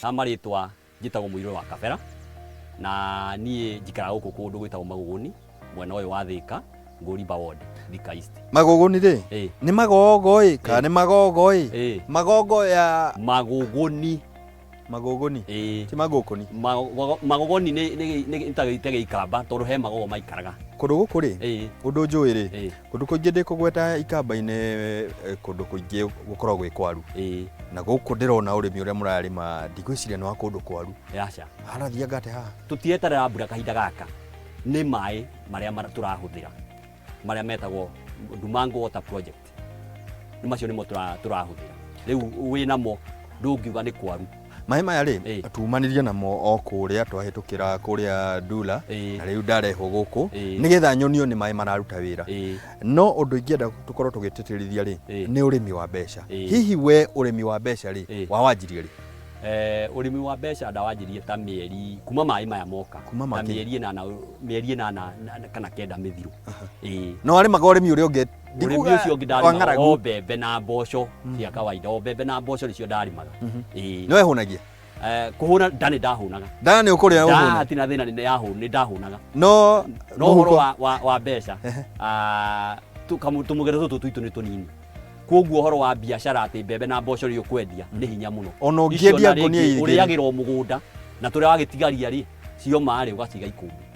Ha marĩtwa njĩtagwo Mũirũ wa Kabera na niĩ njikaraga gũkũ kũndũ gwĩtagwo Magũgũni, mwena ũyũ wa Thĩka, Ngũrimba Ward, Thika East. Magũgũni rĩ, nĩ magogo ĩ kana nĩ magogo ĩ? Magogo ya Magũgũni. Magũgũni. Ti magũkũni. Magũgũni nĩ ta gĩikamba tondũ he magogo maikaraga. Kũndũ gũkũ rĩ, ũndũ njũĩ rĩ, kũndũ kũingĩ ndĩ kũgweta ikamba-inĩ, kũndũ kũingĩ gũkoragwo gwĩ kwaru. Na gũkũ ndĩrona ũrĩmi ũrĩa mũrarĩma, ndigwĩciria nĩ wa kũndũ kwaru. Aca. Harathianga atĩa haha? Tũtireterera mbura kahinda gaka, nĩ maĩ marĩa tũrahũthĩra marĩa metagwo Dumango Water Project, nĩ macio nĩmo tũrahũthĩra rĩu. Wĩnamo ndũngiuga nĩ kwaru. Maĩ maya rĩ, tumanirie namo o kũrĩa twahĩtũkĩra kũrĩa Ndula, na rĩu ndarehwo gũkũ nĩgetha nyonio nĩ maĩ mararuta wĩra. No ũndũ ingĩenda tũkorwo tũgĩtĩtĩrithia rĩ, nĩ ũrĩmi wa mbeca. Hihi we ũrĩmi wa mbeca rĩ, wawanjirie rĩ? Ũrĩmi wa mbeca ndawanjirie ta mĩeri kuma maĩ maya moka. Kuma ta makinya. Mĩeri 8 kana 9 mĩthiru. No warĩmaga ũrĩmi ũrĩa ũngĩ? Ũrĩmi Ndikuga ũcio ũngĩ wa ndarĩmaga ng'aragu. o mbembe na mboco cia kawaida, o mbembe na mboco nĩcio ndarĩmaga. Nĩ wehũnagia? Kũhũna nda nĩ ndahũnaga. Nda nĩ ũkũrĩa nda ũhũne? Hatirĩ na thĩna, nĩ ndahũnaga. No No ũhoro mũhuko? wa mbeca, tũmũgũnda tũtũ twitũ nĩ tũnini, koguo ũhoro wa biacara atĩ mbembe na mboco nĩ ũkwendia nĩ hinya mũno. Ona Icio ũngĩendia na ngũnia rĩngĩ igĩrĩ. Ũrĩagĩra o mũgũnda na tũrĩa wagĩtigaria rĩ, cioma rĩ, ũgaciga ikũmbĩ.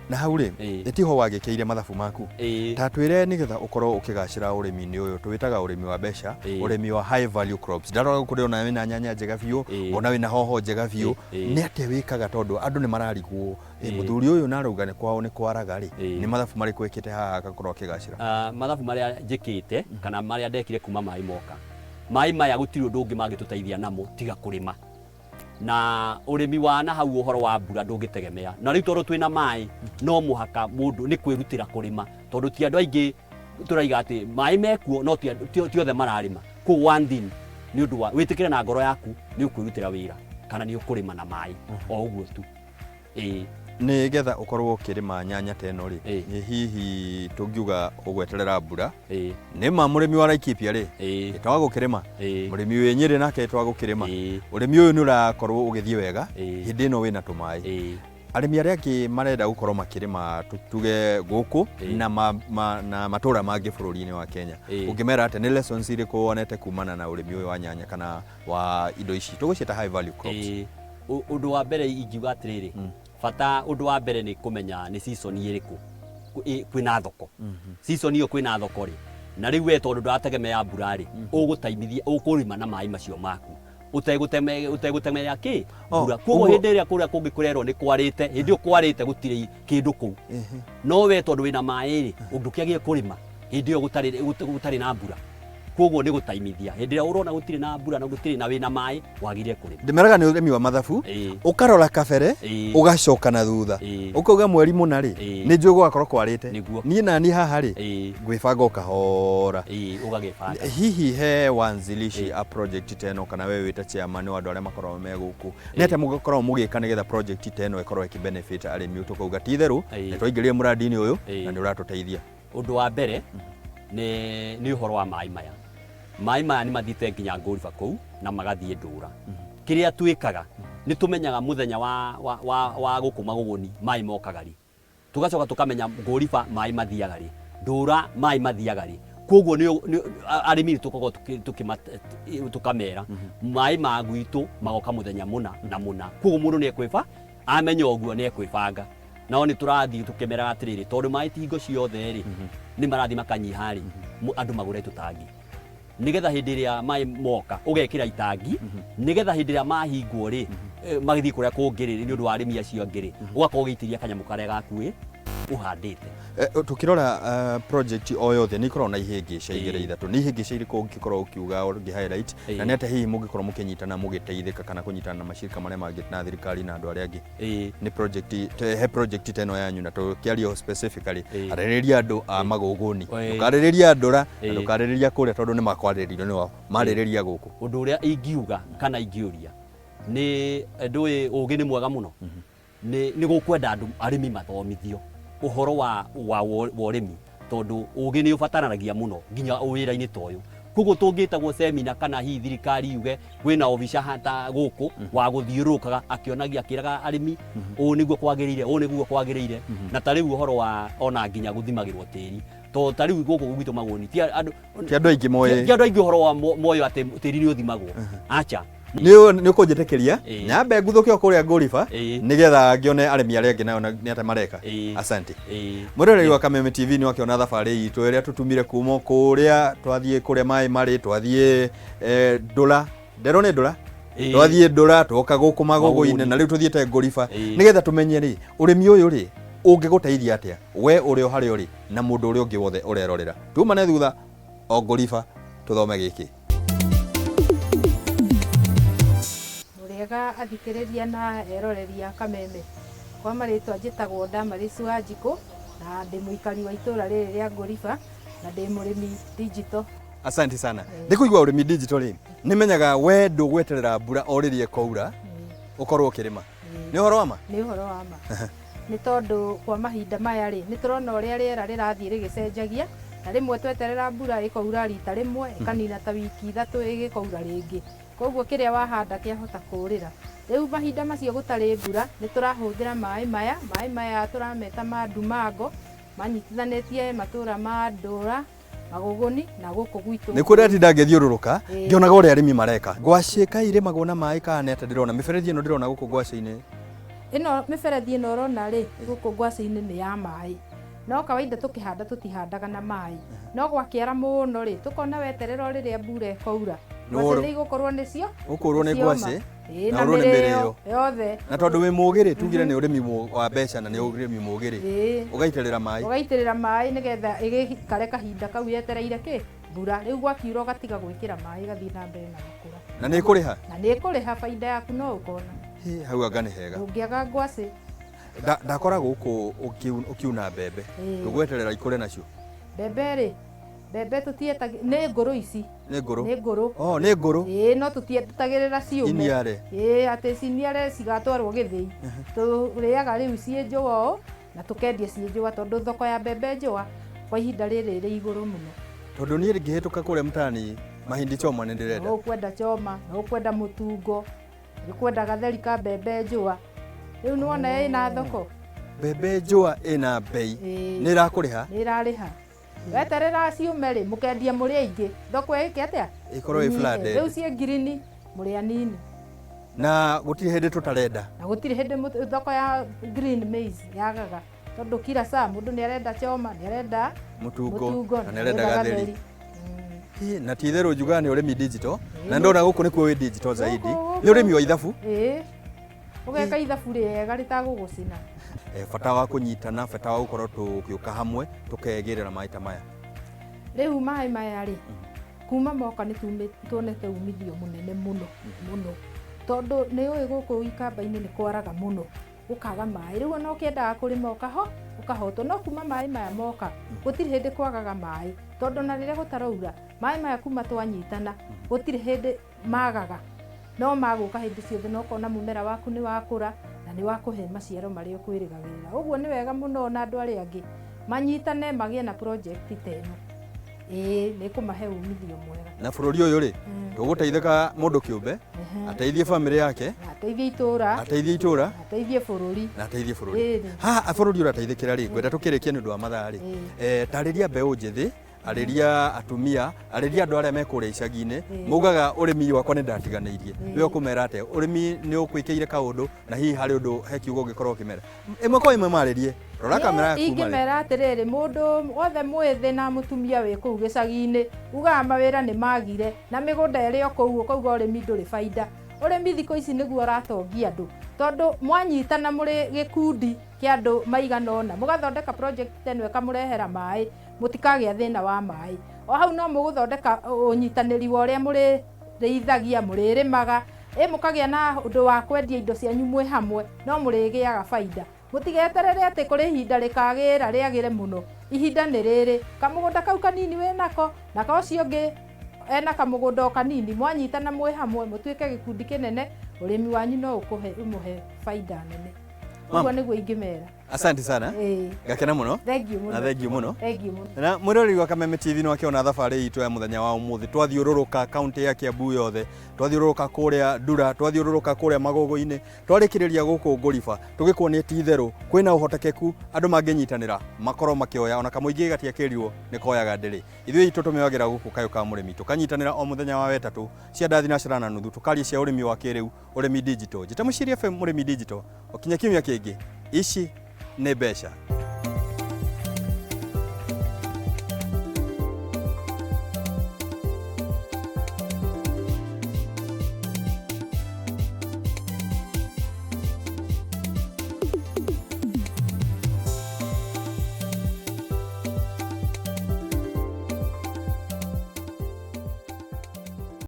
Na hau rĩ, ĩtiho wagĩkĩire mathabu maku? Ĩĩ. Ta twĩre, nĩgetha ũkorwo ũkĩgacĩra ũrĩmi-inĩ ũyũ tũwĩtaga ũrĩmi wa mbeca, ũrĩmi wa high value crops, ndarora gũkũ ndĩrona wĩna nyanya njega biũ, ngona wĩna hoho njega biũ. Nĩ atĩa wĩkaga? Tondũ andũ nĩ mararigwo, mũthuri ũyũ narauga nĩ kwao nĩ kwaraga rĩ, nĩ mathabu marĩkũ ĩkĩte haha agakorwo akĩgacĩra? Ah, mathabu marĩa njĩkĩte kana marĩa ndekire kuma maĩ moka, maĩ maya gũtirĩ ũndũ ũngĩ mangĩtũteithia namo tiga kũrĩma na ũrĩmi wa na hau. Ũhoro wa mbura ndũngĩtegemea, na rĩu tondũ twĩna maĩ no mũhaka mũndũ nĩ kwĩrutĩra kũrĩma, tondũ ti andũ aingĩ tũraiga atĩ maĩ mekuo, no ti othe mararĩma. Koguo one thing, nĩ ũndũ wa wĩtĩkĩre na ngoro yaku nĩ ũkwĩrutĩra wĩra kana nĩ ũkũrĩma na maĩ, o ũguo tu, ĩĩ. Nĩgetha ũkorwo ũkĩrĩma nyanya ta ĩno rĩ, nĩ hihi tũngiuga ũgweterera mbura? Nĩ ma mũrĩmi wa Laikipia rĩ, ĩtwaga gũkĩrĩma, mũrĩmi wĩ Nyĩrĩ nake ĩtwaga gũkĩrĩma. Ũrĩmi ũyũ nĩ ũrakorwo ũgĩthiĩ wega hĩndĩ ĩno wĩna tũmaĩ. Arĩmi arĩa angĩ marenda gũkorwo makĩrĩma, tuge gũkũ na matũra mangĩ bũrũri-inĩ wa Kenya, ũngĩmera atĩa? Nĩ lessons irĩkũ wonete kumana na ũrĩmi ũyũ wa nyanya kana wa indo ici tũgũciĩta high value crops? Ĩĩ. Ũndũ wa mbere ingiuga atĩrĩrĩ, bata ũndũ wa mbere nĩ kũmenya nĩ season ĩrĩkũ kwĩna thoko. Season ĩyo kwĩna thoko rĩ, na rĩu we tondũ ndũrategemea mbura rĩ, ũgũtaimithia ũkũrĩma na maĩ macio maku ũtegũtegemea kĩ mbura. Koguo hĩndĩ ĩrĩa kũrĩa kũngĩ kũrerwo nĩ kwarĩte, hĩndĩ ĩyo kwarĩte gũtirĩ kĩndũ kũu, no we tondũ wĩna maĩ rĩ, ndũkĩagĩre kũrĩma hĩndĩ ĩyo gũtarĩ na mbura. Koguo nĩ gũtaimithia hĩndĩ ĩrĩa ũrona gũtirĩ na mbura na gũtirĩ na wĩna maĩ, wagĩrĩire kũrĩma. Ndĩmeraga nĩ ũrĩmi wa mathabu. Ũkarora kabere, ũgacoka na thutha, ũkauga mweri mũna rĩ, nĩ njũĩ gũgakorwo kwarĩte. Niĩ nani haha rĩ, ngwĩbanga o kahora. Ũgagĩbanga. Hihi he wanzilishi a project ta ĩno kana we wĩta chairman wa andũ arĩa makoragwo me gũkũ, nĩ atĩa mũkoragwo mũgĩka nĩgetha project ta ĩno ĩkorwo ĩkĩ benefit arĩmi, tũkauga ti itherũ nĩ twaingĩrire mũrandi-inĩ ũyũ na nĩ ũratũteithia? Ũndũ wa mbere nĩ ũhoro wa maĩ maya. Maĩ maya nĩ mathiĩte nginya Ngũriba kũu na magathiĩ Ndũra. Kĩrĩa twĩkaga nĩ tũmenyaga mũthenya wa gũkũ Magũgũni maĩ mokaga rĩ, tũgacoka tũkamenya Ngũriba maĩ mathiaga rĩ, Ndũra maĩ mathiaga rĩ. Koguo arĩmi nĩ tũkoragwo tũkamera maĩ ma gwitũ magoka mũthenya mũna na mũna. Koguo mũndũ nĩ ekwĩba amenya ũguo nĩ ekwĩbanga. Nao nĩ tũrathiĩ tũkĩmeraga atĩrĩrĩ, tondũ maĩ ti hingo ciothe rĩ, nĩ marathiĩ makanyiha rĩ, andũ magũre tũtangi nĩgetha hĩndĩ ĩrĩa maĩ moka ũgekĩra itangi, nĩgetha hĩndĩ ĩrĩa mahingwo rĩ, magĩthiĩ kũrĩa kũngĩ rĩ, nĩ ũndũ wa arĩmi acio angĩ rĩ, ũgakorwo ũgĩitĩria kanyamũ karĩa gaku ĩ ũhandĩte. Tukĩrora project o yothe nĩ ikoragwo na ihĩngĩca igĩrĩ, ithatũ. Nĩ ihĩngĩca irĩkũ ũngĩkorwo ũkiuga ũngĩ highlight, na nĩ atĩa hihi mũngĩkorwo mũkĩnyitana mũgĩteithĩka kana kũnyitana na macirika marĩa mangĩ na thirikari na andũ arĩa angĩ? Nĩ project he project ta ĩno yanyu, na tũkĩaria specifically, arĩrĩria andũ a Magũgũni, ndũkarĩrĩria andũra na ndũkarĩrĩria kũrĩa tondũ nĩ makwarĩrĩrio nĩo marĩrĩria gũkũ. Ũndũ ũrĩa ingiuga kana ingĩũria nĩ ndũĩ ũgĩ nĩ mwega mũno, nĩ gũkwenda andũ arĩmi mathomithio ũhoro wa ũrĩmi, tondũ ũgĩ nĩ ũbataranagia mũno nginya wĩra-inĩ ta ũyũ. Koguo tũngĩtagwo semina kana hihi thirikari yuge kwĩna obica hata gũkũ wa gũthiũrũrũkaga akĩonagia akĩraga arĩmi ũũ nĩguo kwagĩrĩire, ũũ nĩguo kwagĩrĩire. Na ta rĩu ũhoro wa ona nginya gũthimagĩrwo tĩri, to ta rĩu gũkũ gwitũ Magũni ti andũ Ti andũ aingĩ moĩ. Ti andũ aingĩ ũhoro wa moyo atĩ tĩri nĩ ũthimagwo, acha. Nĩ ũkũnjĩtĩkĩria nyambe nguthũke o kũrĩa Ngũriba nĩgetha ngĩone arĩmi arĩa angĩ nao nĩ atĩa mareka. Asante. Mwĩroreri wa Kameme TV, nĩ wakĩona thabarĩ itũ ĩrĩa tũtumire kuma kũrĩa twathiĩ, kũrĩa maĩ marĩ, twathiĩ Ndũra, nderwo nĩ Ndũra, twathiĩ Ndũra, twoka gũkũ Magũgũ-inĩ, na rĩu tũthiĩte Ngũriba nĩgetha tũmenye rĩ ũrĩmi ũyũ rĩ ũngĩgũteithia atĩa we ũrĩ o harĩa ũrĩ na mũndũ ũrĩa ũngĩ wothe ũrerorera. Tumane thutha o Ngũriba tũthome gĩkĩ. Mũrĩega athikĩrĩria na eroreri a Kameme. Kwa marĩtwa njĩtagwo Damaris Wanjikũ na ndĩ mũikari wa itũra rĩrĩ rĩa Ngũriba na ndĩ mũrĩmi digital. Asante sana. Ndĩkũigua ũrĩmi digital rĩ, nĩmenyaga we ndũgweterera mbura o rĩrĩa ĩkoura ũkorwo ũkĩrĩma. Nĩ ũhoro wa ma? Nĩ ũhoro wa ma. Nĩ tondũ kwa mahinda maya rĩ, nĩ tũrona ũrĩa rĩera rĩrathiĩ rĩgĩcenjagia, na rĩmwe tweterera mbura ĩkaura rita rĩmwe, ĩkanina ta wiki 3 ĩgĩkaura rĩngĩ. Koguo kĩrĩa wahanda kĩahota kũrĩra. Rĩu mahinda macio gũtarĩ mbura, nĩ tũrahũthĩra maĩ maya, maĩ maya tũrameta ma Ndumango, manyitithanĩtie matũra ma Ndũra, Magũgũni na gũkũ gwitũ. Nĩ kũrĩa ndĩratinda ngĩthiũrũrũka ngĩonaga ũrĩa arĩmi mareka. Ngwacĩ kaĩ irĩmagwo na maĩ kana nĩ atĩa? Ndĩrona mĩberethi ĩno ndĩrona gũkũ ngwacĩ-inĩ. Ĩno mĩberethi ĩno ũrona rĩ, gũkũ ngwacĩ-inĩ nĩ ya maĩ. No kawaida tũkĩhanda tũtihandaga na maĩ. No gwakĩara mũno rĩ, tũkona weterera o rĩrĩa mbura ĩkaura. Ngwacĩ nĩ igũkorwo nĩcio. Ũkũrwo nĩ ngwacĩ. Na ũrwo nĩ mĩrĩo yothe. Na tondũ wĩ mũgĩ rĩ, tugire nĩ ũrĩmi wa mbeca na nĩ ũrĩmi mũgĩ rĩ, ũgaitĩrĩra maĩ. Ũgaitĩrĩra maĩ nĩgetha ĩgĩikare kahinda kau yetereire kĩ? Mbura. Rĩu gwakiura ũgatiga gwĩkĩra maĩ ĩgathiĩ na mbere na gũkũra. Na nĩ ĩkũrĩha? Na nĩ ĩkũrĩha, baida yaku no ũkona. Hau anga nĩ hega. Ndũngĩaga ngwacĩ. Ndakora gũkũ ũkiuna mbembe, ndũgweterera ikũre nacio? Mbembe rĩ, mbembe tũtietagĩrĩra, nĩ ngũrũ ici. Nĩ ngũrũ? Nĩ ngũrũ. Oh, nĩ ngũrũ. Ĩĩ, no tũtietagĩrĩra ciũme. Iniare. Ĩĩ, atĩ ciniare cigatwarwo gĩthĩi. Tũrĩaga rĩu ciĩ njũa ũũ na tũkendia ciĩ njũa tondũ thoko ya mbembe njũa kwa ihinda rĩrĩ ĩrĩ igũrũ mũno. Tondũ niĩ ngĩhĩtũka kũrĩa mtaani mahindi choma nĩ ndĩrenda. No ũkwenda choma, no ũkwenda mũtungo, nĩ ũkwenda gatheri ka mbembe njũa. Rĩu nĩ wona ĩna thoko. Mbembe njũa ĩna mbei. Nĩ ĩrakũrĩha? Nĩ ĩrarĩha. Weterera ciũme rĩ, mũkendia mũrĩ aingĩ. Thoko ĩke atĩa? Ĩkorwo ĩ flooded. Rĩu ciĩ ngirini mũrĩ anini. Na gũtirĩ hĩndĩ tũtarenda. Na gũtirĩ hĩndĩ thoko ya green maize yagaga. Tondũ kila saa mũndũ nĩ arenda choma, nĩ arenda mũtungo, na nĩ arenda gatheri. Na ti itherũ njugaga nĩ ũrĩmi digital, na ndona gũkũ nĩkuo wĩ digital zaidi. Nĩ ũrĩmi wa ithabu. Ĩĩ. Ũgeka ithabu rĩega rĩtagũgũcina. Bata wa kũnyitana, bata wa gũkorwo tũgĩũka hamwe tũkegĩrĩra maĩ ta maya. Rĩu maĩ maya rĩ, kuma moka nĩ tuonete umithio mũnene mũno mũno, tondũ nĩ ũĩ gũkũ ikamba-inĩ nĩ kwaraga mũno, gũkaga maĩ. Rĩu ona ũkĩendaga kũrĩma ũkahotwo, no kuma maĩ maya moka gũtirĩ hĩndĩ kwagaga maĩ, tondũ na rĩrĩa gũtaraura maĩ maya kuma twanyitana gũtirĩ hĩndĩ magaga, no magũka hĩndĩ ciothe, na ũkona mũmera waku nĩ wakũra na nĩ wakũhe maciaro marĩa ũkwĩrĩgagĩrĩra. Ũguo nĩ wega mũno na andũ arĩa angĩ manyitane magĩe na project ta ĩno. Ĩĩ, nĩ ĩkũmahe umithio mwega. Na bũrũri ũyũ rĩ, tũgũteithĩka mũndũ kĩũmbe, ateithie bamĩrĩ yake, na ateithie itũra, ateithie itũra, na ateithie bũrũri, na ateithie bũrũri. Haha bũrũri ũrateithĩkĩra rĩ, ngwenda tũkĩrĩkie nĩ ũndũ wa mathaa rĩ, tarĩria mbeũ njĩthĩ, arĩria atumia, arĩria andũ arĩa me kũrĩa icagi-inĩ, maugaga ũrĩmi wakwa nĩ ndatiganĩirie. We ũkũmera atĩa? Ũrĩmi nĩ ũkwĩkĩire kaũndũ na hihi harĩ ũndũ he kiugo ũngĩkorwo ũkĩmera? Ĩmwe kwa ĩmwe marĩrie. Rora kamera yaku marĩrie. Ingĩmera atĩrĩrĩ, mũndũ wothe mwĩthĩ na mũtumia wĩ kũu gĩcagi-inĩ, ugaga mawĩra nĩ magire na mĩgũnda ĩrĩ o kũu, ũkauga ũrĩmi ndũrĩ baida. Ũrĩmi thikũ ici nĩguo ũratongia andũ, tondũ mwanyitana mũrĩ gĩkundi kĩa andũ maigana ũna, mũgathondeka project ta ĩno ĩkamũrehera maĩ, mũtikagĩa thĩna wa maĩ. O hau no mũgũthondeka ũnyitanĩri wa ũrĩa mũrĩrĩithagia, mũrĩrĩmaga, ĩ mũkagĩa na ũndũ wa kwendia indo cianyu mwĩ hamwe, no mũrĩgĩaga baida. Mũtigeterere atĩ kũrĩ ihinda rĩkagĩra rĩagĩre mũno. Ihinda nĩ rĩrĩ, kamũgũnda kau kanini wĩnako, na ka ũcio ũngĩ ena kamũgũnda o kanini, mwanyitana mwĩ hamwe, mũtuĩke gĩkundi kĩnene, ũrĩmi wanyu no ũkũhe ũmũhe baida nene. Ũguo nĩguo ingĩmera. Asante sana. Ĩĩ. Ngakena mũno. Thank you mũno. Na thank you mũno. Thank you mũno. Na mwĩroreri wa Kameme TV nĩ wakĩona thabarĩ itũ ya mũthenya wa ũmũthĩ. Twathiũrũrũka kaunti ya Kiambu yothe, twathiũrũrũka kũrĩa Ndura, twathiũrũrũka kũrĩa Magũgũ-inĩ, twarĩkĩrĩria gũkũ Ngũriba, tũgĩkuonia ti itherũ kwĩna ũhotekeku andũ mangĩnyitanĩra makorwo makĩoya ona kamũingĩ gatiakĩrirwo nĩ koyaga ndĩrĩ. Ithuĩ itũ tũmĩoyagĩra gũkũ kayũ ka mũrĩmi, tũkanyitanĩra o mũthenya wa wetatũ cia thinacara na nuthu, tũkaria cia ũrĩmi wa kĩrĩu, ũrĩmi digital. Njĩta Mũciiri FM mũrĩmi digital, o kinya kiumia kĩngĩ, ici nĩ mbeca.